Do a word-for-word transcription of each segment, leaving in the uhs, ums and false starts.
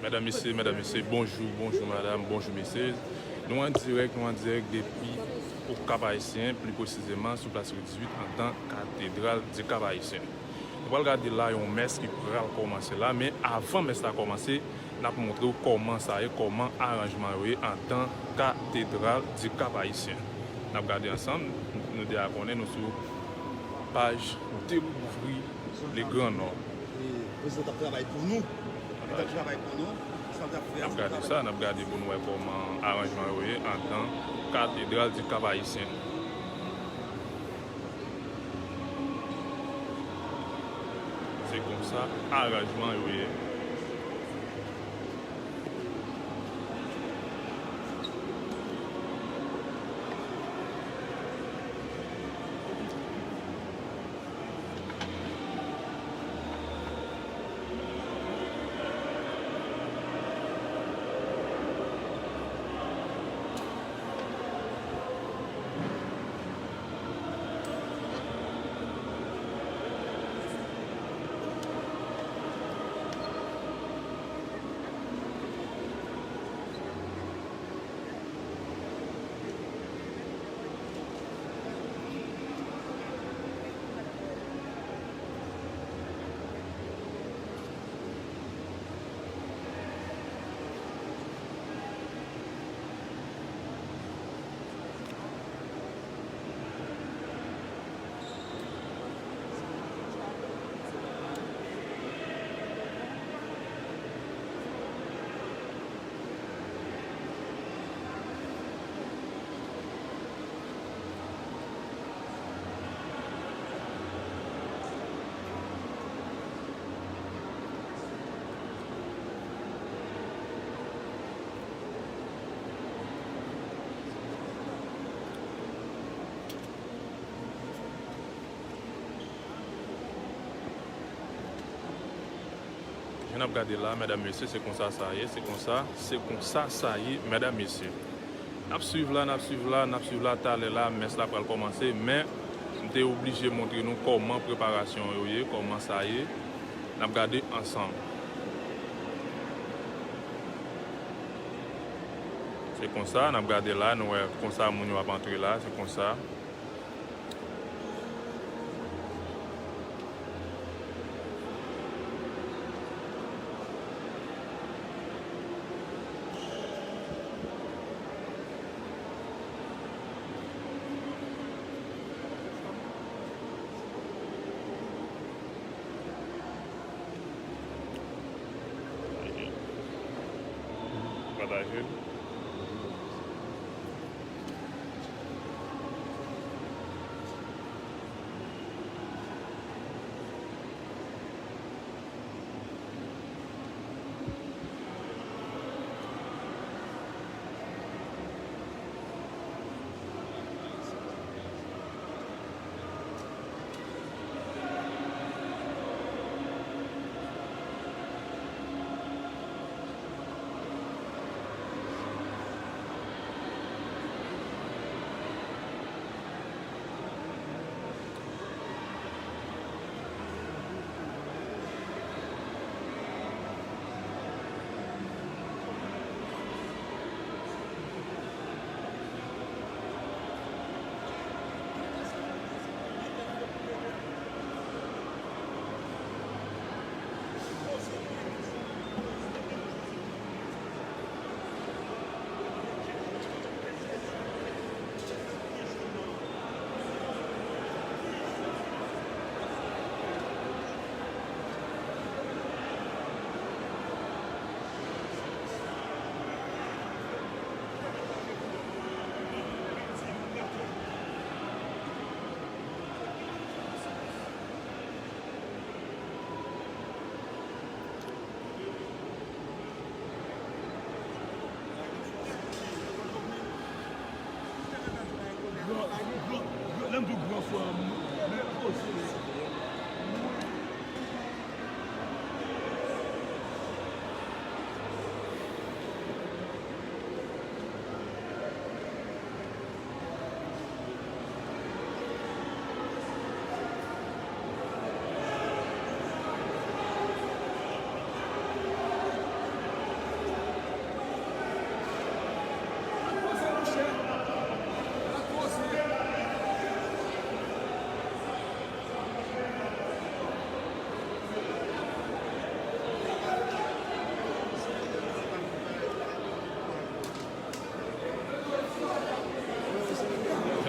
Medam, mesye, medam, mesye, bonjou, bonjou, madanm, bonjou, mesye. Nou an dirèk, nou an dirèk depi o Kap Ayisyen, pli presizeman sou plas Ri dizuit, andan Katedral di Kap Ayisyen. Nou pral gade la yon mès ki pral kòmanse la, men avan mès la kòmanse, n ap montre w kòman sa ye, kòman aranjman yo ye andan Katedral di Kap Ayisyen. N ap gade ansanm, nou deja konnen nou sou paj Delouvrir le Grand Nord. E prezidan t ap travay pou nou. Li t ap travay pou nou. Sa l t ap fè a, se travay. N ap gade sa, n ap gade pou n wè kòman aranjman yo ye andan Katedral di Kap Ayisyen. Se konsa aranjman yo ye. Jan n ap gade la, medam, mesye, se konsa sa ye, se konsa, se konsa sa ye, medam, mesye. N ap swiv la, n ap swiv la, n ap swiv la, talè la, mès la pral kòmanse, men m te oblije montre nou kòman preparasyon yo ye, kòman sa ye. N ap gade ansanm. Se konsa, n ap gade la, nou wè konsa moun yo ap antre la, se konsa. Pataje l.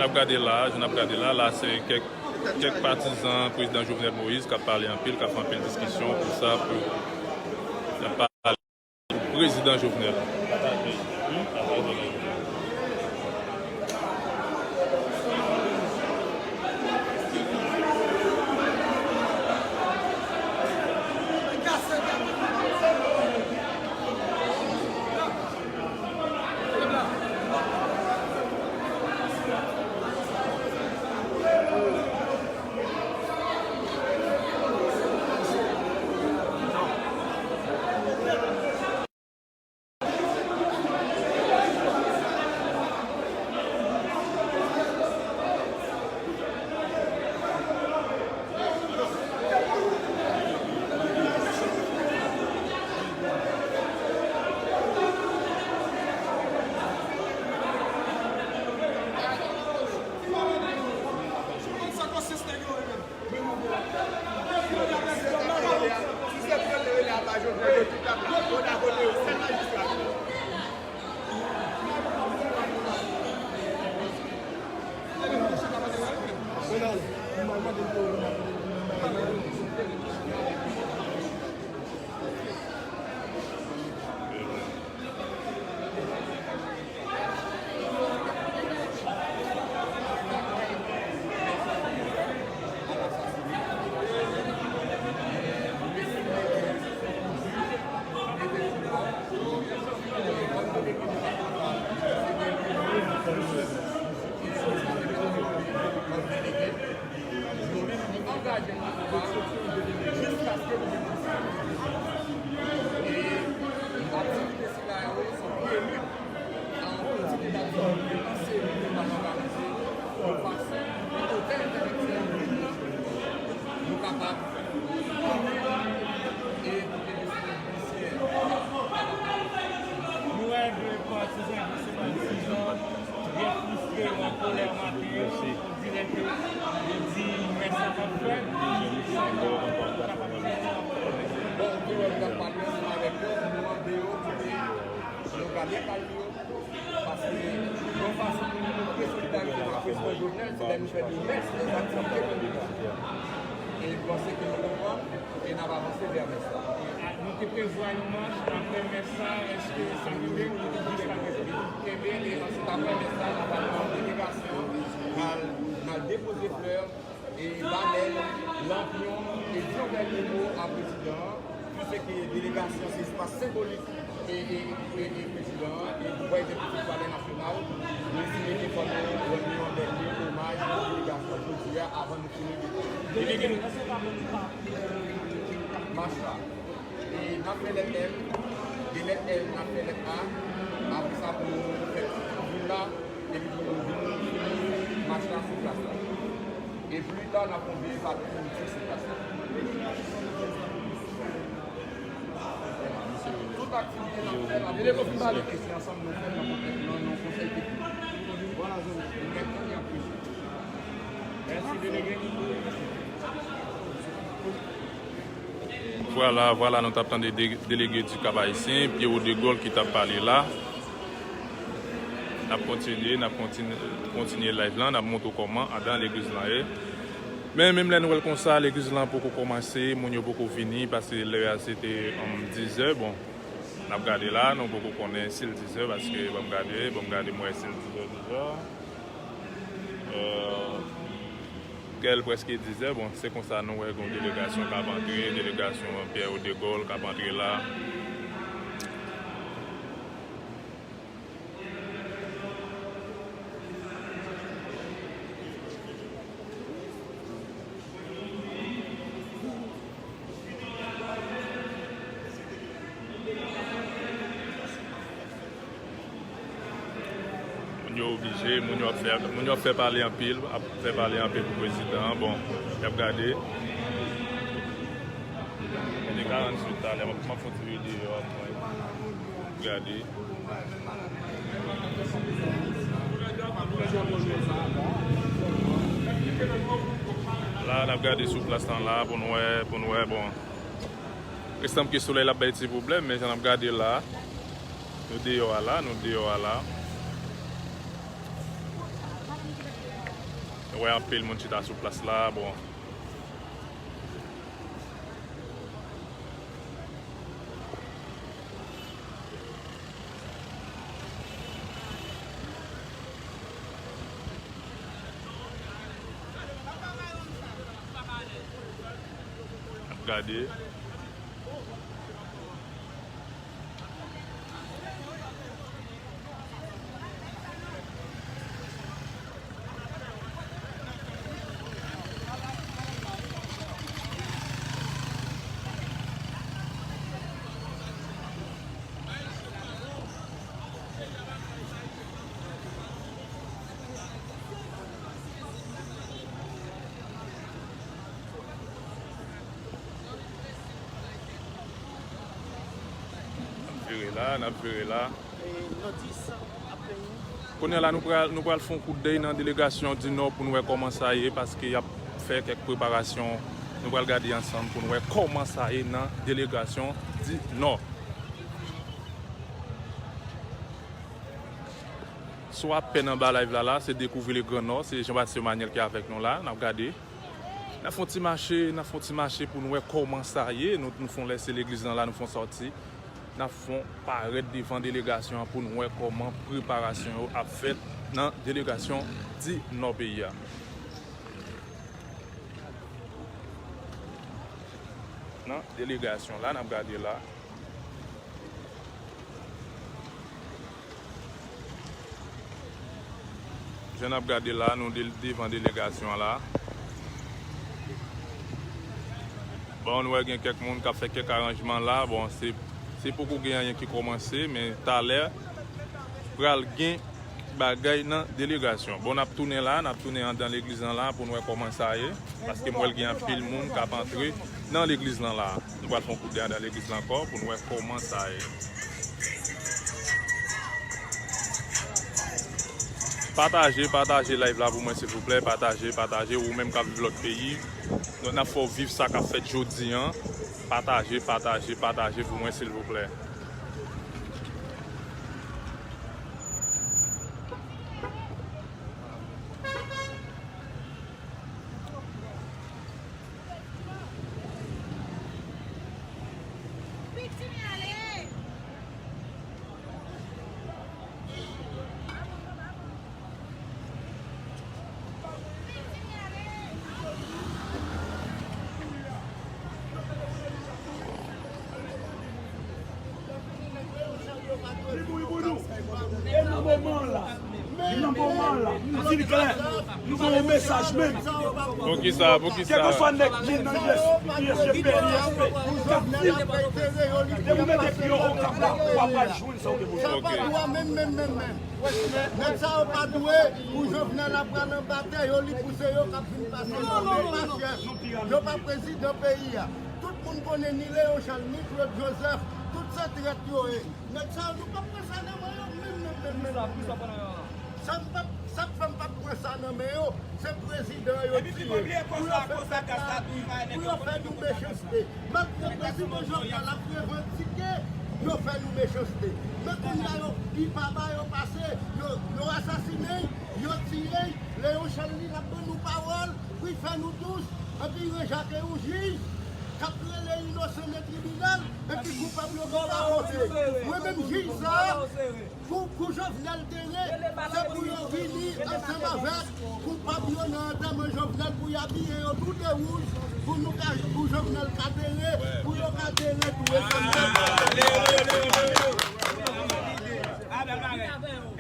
N ap gade la, jan n ap gade la, la se kèk, kèk patizan prezidan Jovenel Moïse k ap pale anpil, k ap fè anpil diskisyon pou sa, pou, y ap pale pou prezidan Jovenel. Yo menm, li angaje nan konba jiskaske li vin prezidan. E aktivite sila yo se pye lit a yon kantite daktivite an seri ke n ap òganize yon fason pou otè entèlektyèl peyi a, nou kapab konprann e pou ke desizyon jidisyè kapab pran. Nou wè de patizan ki se patizan byen fristre, an kolè maten yo, on dirè ke yo di mès la p ap fèt. Bon, nou te wè m t ap pale ansanm avèk yo, nou mande yo kite yo gade kay yo, paske yon fason pou nou montre solidarite nou ak prezidan Jovenel, se lè nou fè de mès, de aktivite pou li. E m panse ke nou konprann, e n ap avanse vè mès la. Nou te prevwa yon mach apre mès la, èske sa rive? Jiskaprezan. Ebyen, e answit apre mès la, n ap al nan delegasyon, n al, n al depoze flè, e banè, lanpyon, e di yon dènye mo a prezidan an, pwiske delegasyon se espas senbolik e, e, e, e prezidan an, e pou egzekisyon palè nasyonal, nou estime ke fò nou rann li yon dènye omaj pou delegasyon jodi a avan nou fini. Ebyen, gen mach la. E n ap fè lèt L, de lèt L, n ap fè lèt A, apre sa pou nou fè ti tour vil la, epi pou nou vin fini mach la sou plas la. E pli ta, n ap fè yon vye pati politik sou plas la. Tout aktivite n ap fè la, e se ansanm nou fè l nan konsèy teknik. Vwala, zanmi. Nou mèt tande apre sa. Mèsi, delege. Vwala, vwala, nou t ap tande de-, delege di Cap Haïtien, Pierrot Degaule ki t ap pale la. N ap kontinye, n ap kontinye, kontinye live lan, n ap montre w kòman andan legliz lan ye. Men menm lè nou wè l konsa, legliz lan poko kòmanse, moun yo poko vini, paske lè a se te, um, dizè. Bon, n ap gade la, nou poko konnen si l dizè, paske ban m gade, ban m gade, m wè si l dizè deja. Euh, Kè l prèske dizè, bon, se konsa nou wè gon delegasyon k ap antre, delegasyon Pierrot Degaule k ap antre la. Moun yo oblije, moun yo ap fè, moun yo ap fè pale anpil, ap fè pale anpil pou prezidan an. Bon, y ap gade. Li te karannwit talè, m ap, m ap fè yon ti videyo apre. Gade. La, n ap gade sou plas lan la pou n wè, pou n wè, bon. Restanm ke solèy la ap bay ti pwoblèm, men jan n ap gade la, nou deyò a la, nou deyò a la. Wè anpil moun chita sou plas la, bon. Ap gade. N ap vire la, n ap vire la. Kounye a la, nou pral, nou pral fè yon kout dèy nan delegasyon di Nò pou n wè kòman sa ye, paske y ap fè kèk preparasyon. Nou pral gade ansanm pou n wè kòman sa ye nan delegasyon di Nò. Si w apèn anba live la, la, se Découvrir le Grand Nord, se Jean Baptiste Emmanuel ki avèk nou la, n ap gade. N ap fè yon ti mache, n ap fè yon ti mache pou n wè kòman sa ye. Nou, nou fè yon lèse legliz lan la, nou fè yon sòti. N ap fè yon parèt devan delegasyon an pou n wè kòman preparasyon yo ap fèt nan delegasyon di Nò peyi a. Nan delegasyon la, n ap gade la. Jan n ap gade la, nou de-, devan delegasyon an la. Bon, nou wè gen kèk moun k ap fè kèk aranjman la. Bon, se, se poko gen anyen ki kòmanse, men talè pral gen bagay nan delegasyon. Bon, n ap tounen la, n ap tounen andan legliz lan la pou n wè kòman sa ye, paske m wè l gen anpil moun k ap antre nan legliz lan la. Nou pral fè yon kout dèy andan legliz lan ankò pou n wè kòman sa ye. Pataje, pataje live la pou mwen, silvouplè. Pataje, pataje. Ou menm k ap viv lòt peyi, nou, n ap fè w viv sa k ap fèt jodi an. Pataje, pataje, pataje pou mwen, silvouplè. Li bouyi pou nou. E nan moman la, nan moman la, nou di l klè, nou voye yon mesaj menm. Poukisa, poukisa? Kèlkeswa nèg ki nan U S, U S G P, U S P, k ap viv, depi w mete pye w Okap la, w ap al jwenn sa w te bezwen. Ok. Nèg sa yo pa dwe pou Jovenel ap pral anba tè yo, li pouse yo k ap vin pase. Yo pa chèf, yo pa prezidan peyi a. Tout moun konnen ni Léon Charles, ni Claude Joseph, tout se trèt yo ye. Nèg sa yo, nou p ap pran sa nan men yo, menm, menm, menm, menm. Sa, pou sa pran nan men an. Sa m p ap, sa k fè m p ap pran sa nan men yo, se prezidan yo tiye. Pou yo fè pèp la, pou yo fè nou mechanste. Malgre prezidan Jovenel ap revandike, yo fè nou mechanste. Men kounye a, yo, li pa ba yo pase, yo, yo asasinen, yo tiye, Léon Charles li l ap ban nou pawòl, pou l fè nou dous, epi Jean Jacques ou jij, k ap rele inosan nan tribinal, epi koupab yo gen pa pote. Mwen menm jij sa, kou, kou Jovenel tere, se pou yo vini ansanm avèk koupab yo nan antèman Jovenel pou y abiye yo tou de wouj, pou nou ka, pou Jovenel ka tere, pou yo ka tere tou. E sa m te di.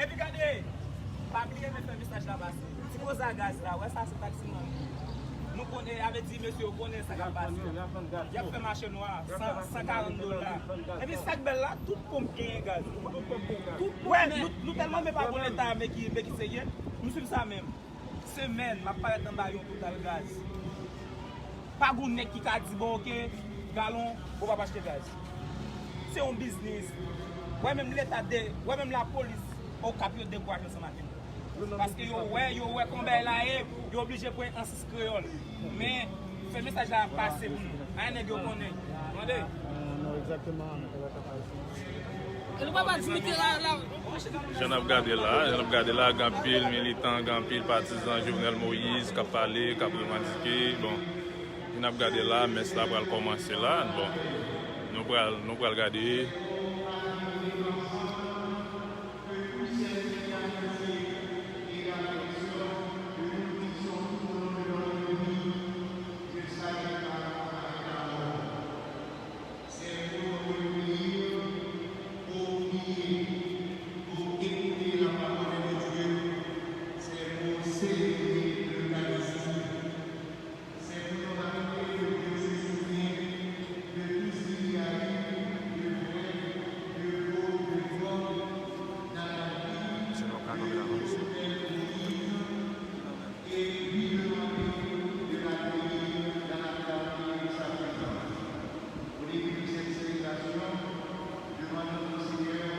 Epi gade, pa bliye men fè mesaj la pase. Ti koza gaz la, wè sa se taksiman. Nou konnen, avè di mesye yo konnen sa k ap pase. Y ap fè mache nwa, san, san karant dola. Epi sa k bèl la, tout ponp genyen gaz. Tout ponp genyen gaz. Wè, nou, nou tèlman men pa bon leta, men ki, men ki serye, nou swiv sa menm. Semèn, m ap parèt anba yon total gaz. Pa gon nèg ki ka di, bon, oke, galon, bon, w ap achte gaz. Se yon biznis. Wè menm leta de, wè menm lapolis Okap yo dekouraje ansanm ak nou. Paske yo wè, yo wè kòman bagay la ye, yo oblije pran ansis kreyòl. Men, fè mesaj la pase pou nou. Ay nèg yo konnen. Tande? Jan n ap gade la, jan n ap gade la, gen anpil militan, gen anpil patizan Jovenel Moïse k ap pale, k ap revandike. Bon, jan n ap gade la, mès la pral kòmanse la. Bon, nou pral, nou pral gade. Ces mots recueillis pour prier, pour écouter la parole de Dieu, ces mots célébrer l'Eucharistie. Ces mots nous rappeler que Dieu se souvient de tout ce qu'il y a eu de vrai, de beau, de noble dans la vie de Jovenel Moïse et vivement de la vie dans la clarté de sa présence. Au début de cette célébration, demandons au Seigneur